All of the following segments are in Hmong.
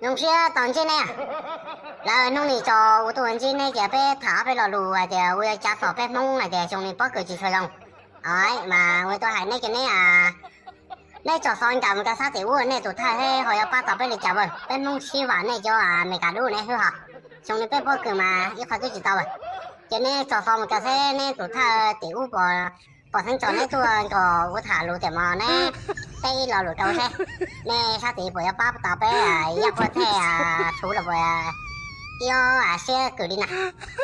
Zoo siab tau ntsib nej. Lawv hnub no tso ua tuaj ntsib nej ces peb tham ob peb lo lus hais tias ua cas txog peb Hmoob hais tias xyoo no pob kws tsis tshua zoo. Mas ua tuaj hais nej ces neb, neb tso xov nkaus mus rau sab tim ub nej tus thawj thiab ho yuav pab tau peb li cas vawm. Peb Hmoob sib vam nej cov Amelikas dub nej hwb hos. Xyoo no peb pob kws mas ib qho twb tsis tau vawm. Ces neb tso xov mus rau seb neb tus thawj tim ub puas, puas xeeb tso neb tuaj nrog kuv tham lus tiam no neb teb ib lo lus rau seb nej sab tid puas yuav pab tau peb Yaj Phuaj Thej Txhuv los puas ib ob siab kws li na.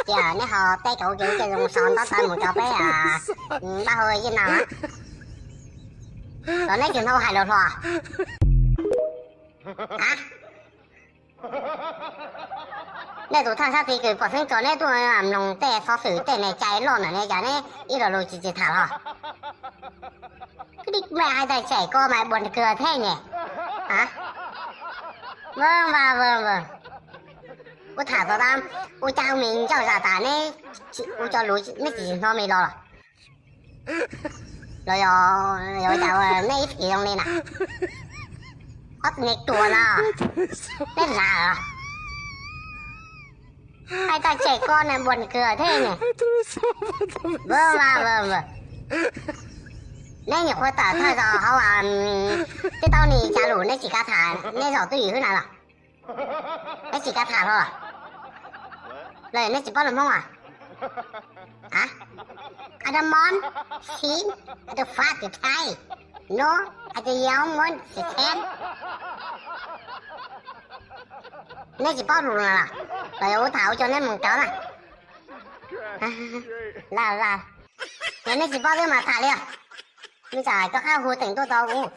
Ces neb ho teb rau ua ke ua ke zoo so ntaub ntawv mus rau peb Npaj Hau Yej Nau na. Los neb tsis hnov hais lus hlo. A, nej tus thawj sab tid kws puas xeeb tso neb tuaj mloog tej xov xwm tej neeg cai loj ntawm ne cas neb ib lo lus tsis tsis tham hlo. Koj hais tias tsem ko mas buas kws thiab ne. A, vab vab vab, kuv tham txog tab, ua cas me ncauj zam tas neb, ua cov lus neb tsis hnov me los los? Los yog, yog ua cas neb ib txhis zoo li na? Ob tug neeg tuag no, neb zam los? Hais tias tsem ko ne buas kws thiab ne. Vab vab vab, neb nyuam qhuav tawm thawj zaug hauv TikTok ni cas lus neb tsis kav tham, neb zaum twj ywm xwb na los? Neb tsis kav tham hlo los? Los neb tsis paub lus Hmoob a? A, a da mon, sin, a da fa tu thai, no, a da yau mon si ten. Neb tsis paub lus no los? Los yog kuv tham ua rau neb mus cov na. Laj laj, yog neb tsis paub twb mas tham li os. Neb tsam koj qab hu teem tuaj tau kuv.